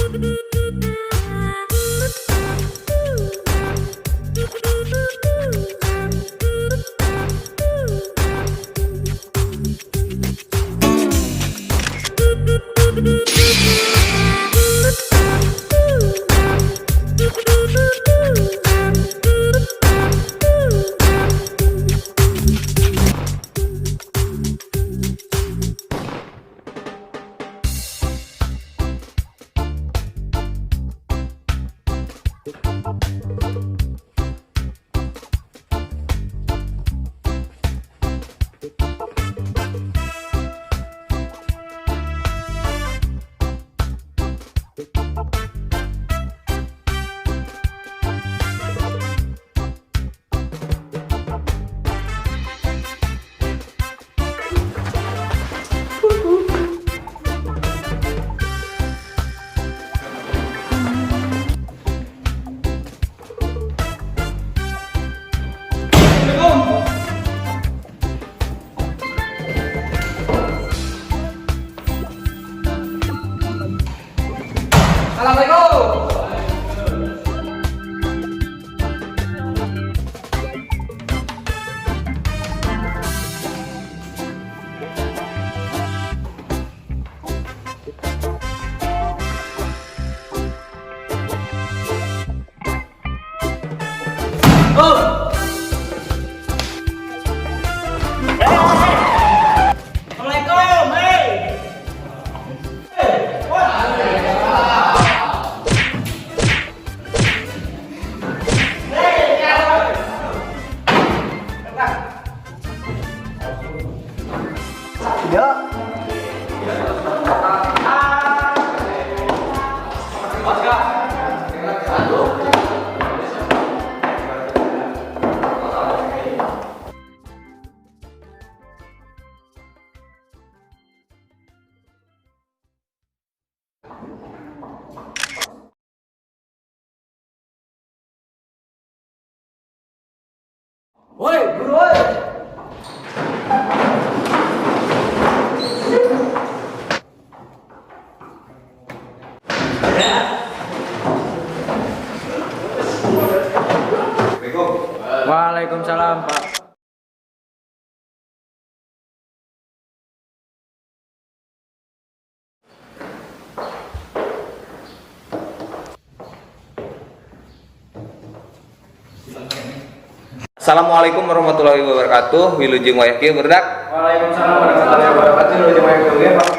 Assalamualaikum. Oh. Assalamualaikum, hey. Hey, what? Hey, Ya. Woi, guru woi. Assalamualaikum. Waalaikumsalam, Pak. Assalamualaikum warahmatullahi wabarakatuh. Wilujeng wayah kieu, barudak. Waalaikumsalam warahmatullahi wabarakatuh. Wilujeng wayah kieu, Pak.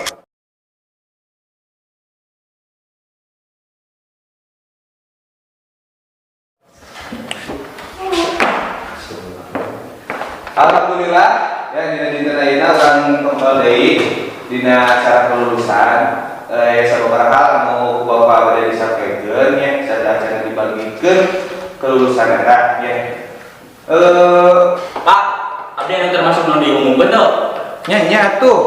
Alhamdulillah ya, dina dinten ayeuna urang kembali deui dina acara kelulusan. Ya, sababaraha hal anu ku Bapak bade disampaikeun ya, sadaya dibagikeun kelulusan eta ya. Pak, abdi anu termasuk nu diumumkeun tuh. Nya nya tuh.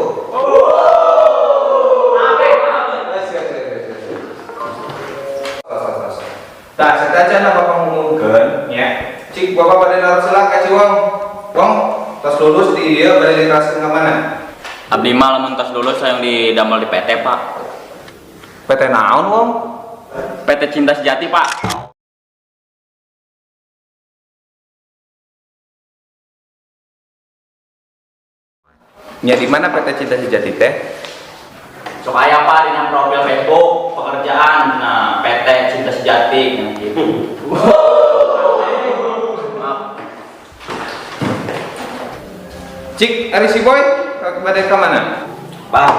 Tah, sateuacan Bapak ngumumkeun nya. Cik, Bapak bade naros heula ka Ciwong. Wong, tos lulus di ieu bade diteraskeun ka mana? Abdi mah lamun tos lulus hayang didamel di PT, Pak. PT naon, Wong? PT Cinta Sejati, Pak. Nya di mana PT Cinta Sejati teh? Sok aya, Pak, dina profil Facebook pekerjaan, nah, PT Cinta Sejati, nah, gitu. Maaf. Cik, ari si Boy bade ka mana? Pak,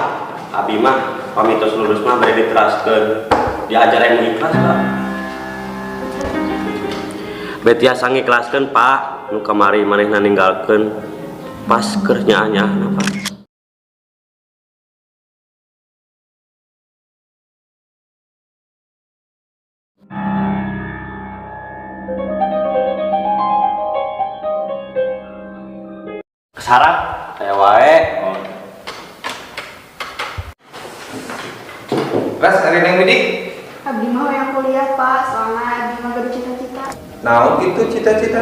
abi mah pami tos lulus mah bade diteraskeun diajar yang ikhlas, Pak. Bade tiasa ngikhlaskeun, Pak, nu kamari manehna ninggalkeun pas keur nyaah-nyaahna, Pak. Kesarang saya wae. Ras, ari Neng Widik? Abdi mah hoyong kuliah, Pak, soalnya abdi mah gaduh cita-cita. Naon itu cita-cita?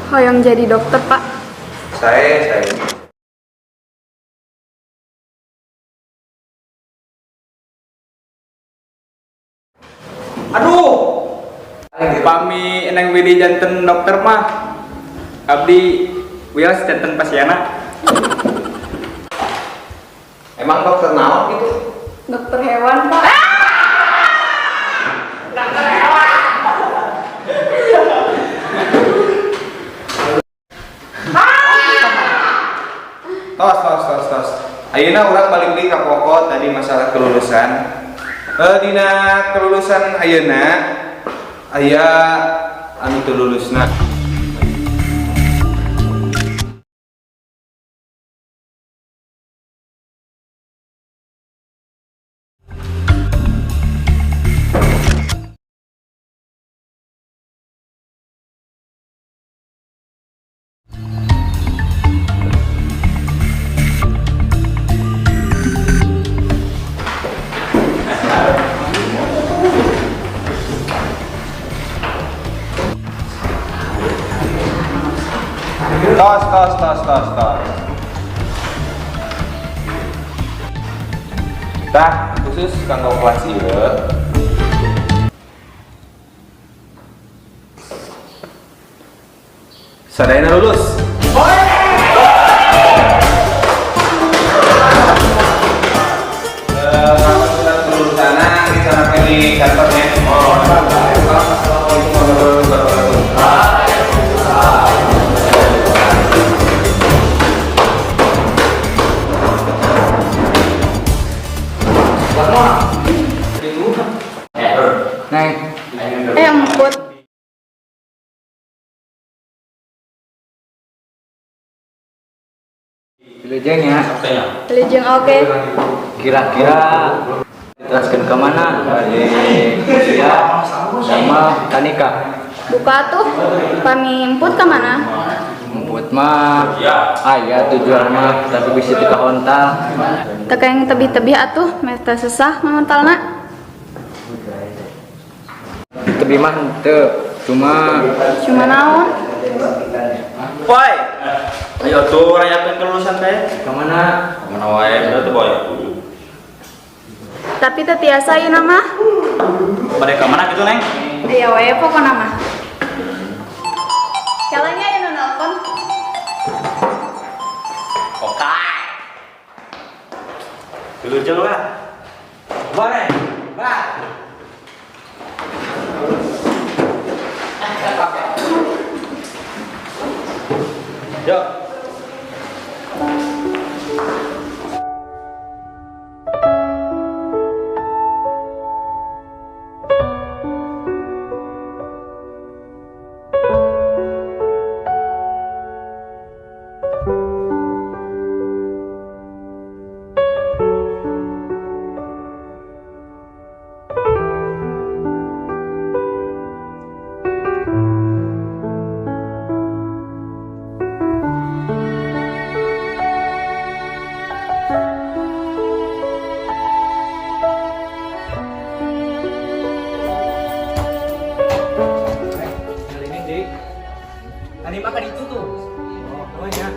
Hoyong jadi dokter, Pak. Saya Aduh. Pami Neng Widi janten dokter mah. Abdi wios janten pasiana. Emang dokter naon gitu? Dokter hewan, Pak. Dokter hewan. Tos tos tos tos. Ayeuna urang balik deui ka pokok tadi masalah kelulusan. Dina kelulusan ayeuna aya anu teu lulusna. Tos tos tos tos tos. Tah, khusus kanggo kelas ieu. Sadayana lulus. Surat kelulusanna dicanangkeun di kantornya. Oh, assalamualaikum warahmatullahi wabarakatuh. Neng, Emput. Wilujeng ya. Wilujeng oke. Kira-kira diteraskan ke mana? Ya, sama Tanika. Buka tuh, pami emput ke mana? Emput mah, aya tujuan mah, tapi bisa teu kahontal. Teu yang tebih-tebih atuh, meta sesah ngahontalna. Tebih mah henteu, cuma Cuma naon? Boy. Ayo tuh rayakeun kelulusan teh. Ke mana? Kemana wae udah tuh boy. Tapi teu tiasa ieu mah. Bade ka mana gitu, Neng? Aya wae pokona mah. Kalanya aya nu nelpon. Oke. Wilujeng lah. Boleh. Ba. Yuk. Tadi makan itu tuh. Oh, ya.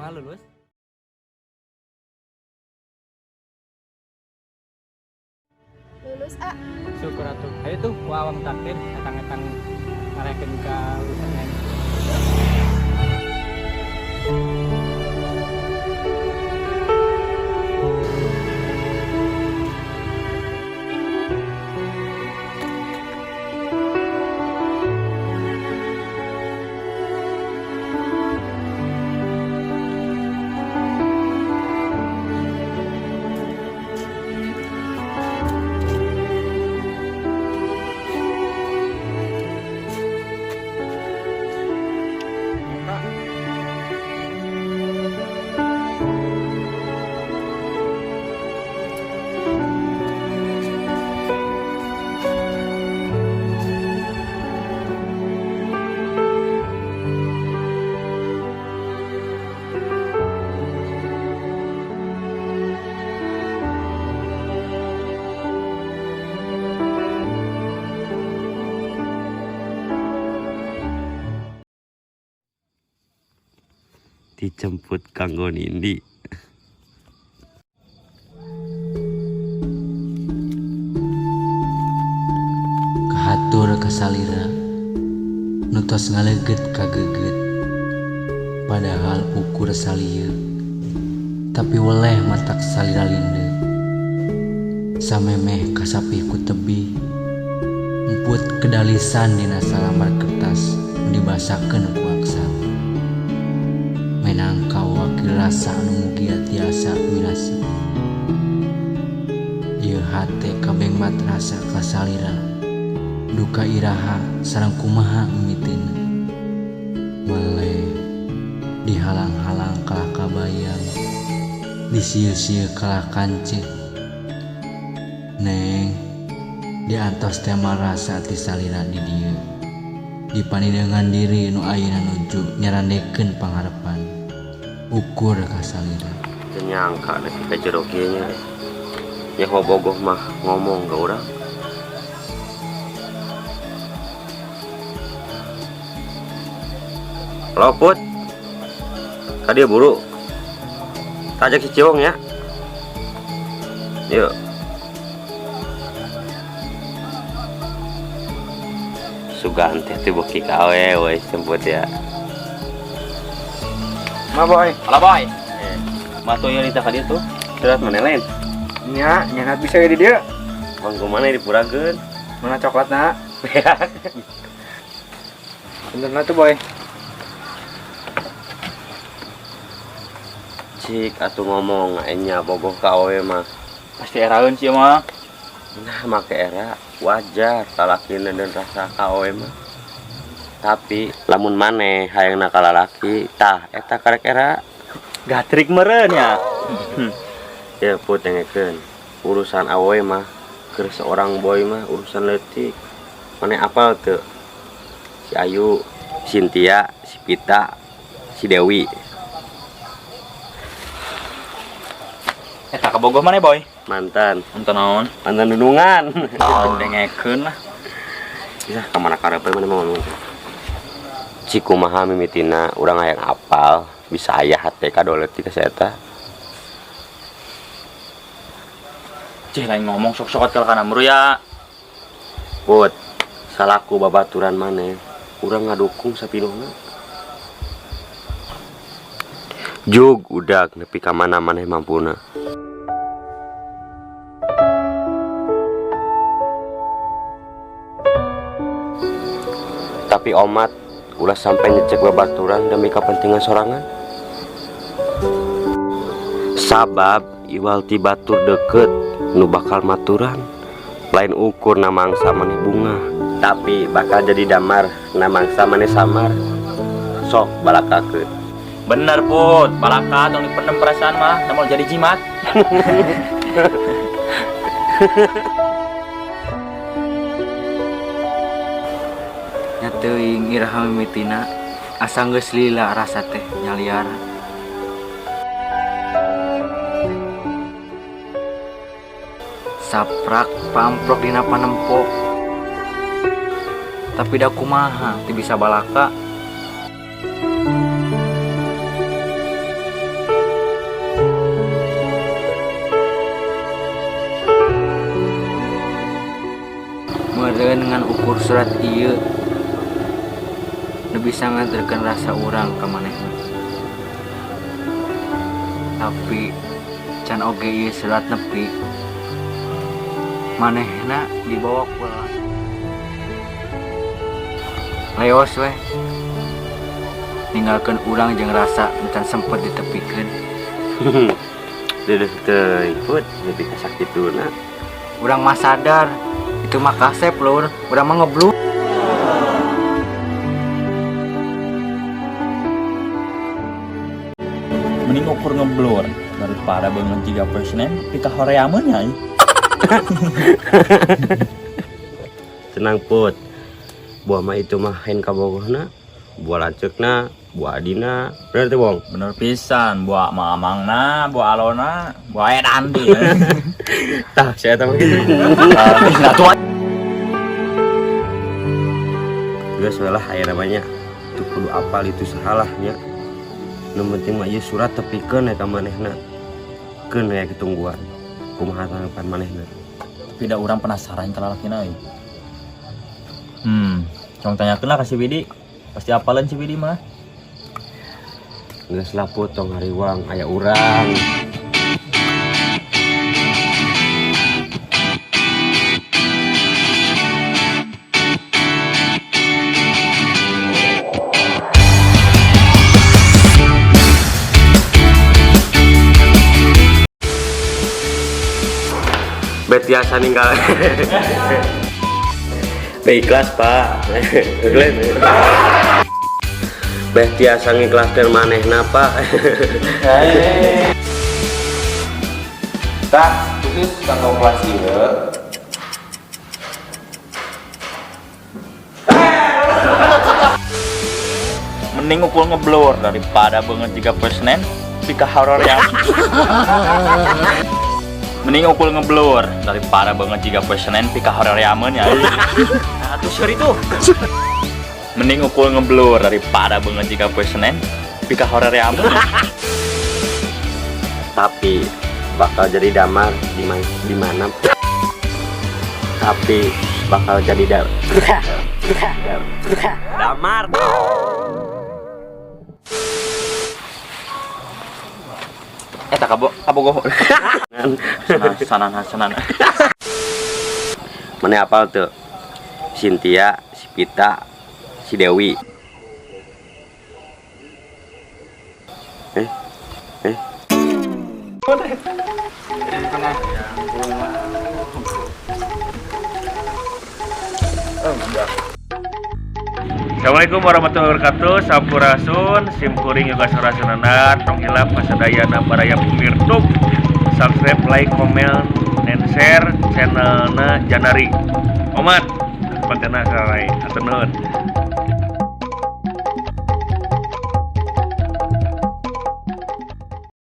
Lulus? Lulus, ah. Syukur atuh. Ayo tuh, ku awang takdir etang-etang ngarayakeun ka lulusan Neng. Dijemput kanggo nindi. Kahatur ka salira nu tos ngaleugeut kageugeut padahal ukur salieuk tapi weleh matak salira lindeu samemeh kasapih ku tebih emput kedalisan dina salambar kertas nu dibasakeun ku aksara menang kawakil rasa anu mugia tiasa mirasa ieu hate kabengbat rasa ka salira duka iraha sareng kumaha mimitina weleh dihalang-halang kalah kabayang disieu-sieu kalah kancet neng diantos tema rasa ti salira di dieu dipanideungan diri nu ayeuna nuju nyarandekeun pangharepan ukur ka salira. Teu nyangka nepi ka jero kieu nya. Nyaho bogoh mah ngomong ka urang. Halo Put, ka dieu buru. Tajak si Ciwong ya. Yuk. Sugan teh teh beuki ka awewe jemput ya. Ma boy. Halo boy. Mah tuh nyarita ka dieu tuh. Surat mana lain? Nya, nya bisa di dieu. Bang kumana dipurakeun? Mana coklatna? Bener tuh boy. Cik atuh ngomong enya bogoh ka awewe mah. Pasti eraeun sih mah. Nah, make era wajar talakina dan rasa ka awewe mah. Tapi lamun maneh hayangna ka lalaki tah eta karek era. Gatrik meureun ya. Ya put dengekeun. Urusan awewe mah keur seorang boy mah urusan leutik. Maneh apal teu? Si Ayu, Cynthia, si Pita, si Dewi. Eta kabogoh maneh boy? Mantan. Mantan naon? Mantan dundungan. Oh, dengekeun lah. Bisa ka mana karepe maneh mah ngomong. Cik kumaha mimitina urang hayang apal bisa aya hate ka leutik ka si eta. Cih lain ngomong sok-sok ka kana ya. Put, salaku babaturan maneh, urang ngadukung sapinuhna. Jug udag nepi ka mana maneh mampuna. Tapi omat ulah sampai ngecek babaturan demi kepentingan sorangan. Sabab iwal ti batur deket nu bakal maturan lain ukur na mangsa maneh bunga tapi bakal jadi damar na mangsa maneh samar sok balakakeun. Bener Put, balaka tong dipendem perasaan mah namun jadi jimat. Nya teuing iraha mimitina asa geus lila rasa teh nyaliara. Saprak pamprok dina panempo tapi da kumaha teu bisa balaka. Meureun ngan ukur surat ieu nu bisa nganterkeun rasa urang ka manehna. Tapi can oge ieu surat nepi manehna dibawa pulang. Leos weh ninggalkeun urang jeung rasa can sempet ditepikeun. Deudeuh teuing Put, nepi ka sakituna. Urang mah sadar itu mah kasep lur, urang mah ngeblur. Mending ukur ngeblur daripada beungeut jiga poe Senin pika horeameun nya. Tenang Put, buah mah itu mah hen kabogohna, buah lanceukna, buah adina, bener teh Bong? Bener pisan, buah mamangna, buah alona, buah edan teh. Tah, saya tahu gitu. Nah, tua. Geus we lah aya namanya. Itu kudu apal itu salah nya. Nu penting mah ieu surat tepikeun ka manehna. Keun aya kitungguan. Kumaha tanggapan manehna? Tapi da urang penasaran ka lalakina euy. Cong tanyakeun lah ka si Widi. Pasti apaleun si Widi mah. Geus lah Put, tong hariwang aya urang. Betiasa ninggal. Beikhlas, Pak. Glenn. Beh tiasa ngikhlaskeun manehna, Pak. Tah, khusus kanggo kelas ieu. Mending ukul ngeblur daripada banget jika pesnen pika horor ya. Mending ukul ngeblur daripada banget jika pesnen pika horor yamen ya. Nah, tuh seri tuh. Mending ukul ngeblur daripada banget jika pesnen pika horor yamen. Tapi bakal jadi damar di mana, di mana? Tapi bakal jadi damar. Eta kabo kabogoh. Sana sana sana. Mana apal tuh? Cynthia, si Pita, si Dewi. Eh, eh. Assalamualaikum warahmatullahi wabarakatuh. Sampurasun, simkuring yoga sorasunana, tong hilap kasadayana baraya pemirtub. Subscribe, like, comment, and share channelna Janari. Omat, kontenna sarai. Hatur nuhun.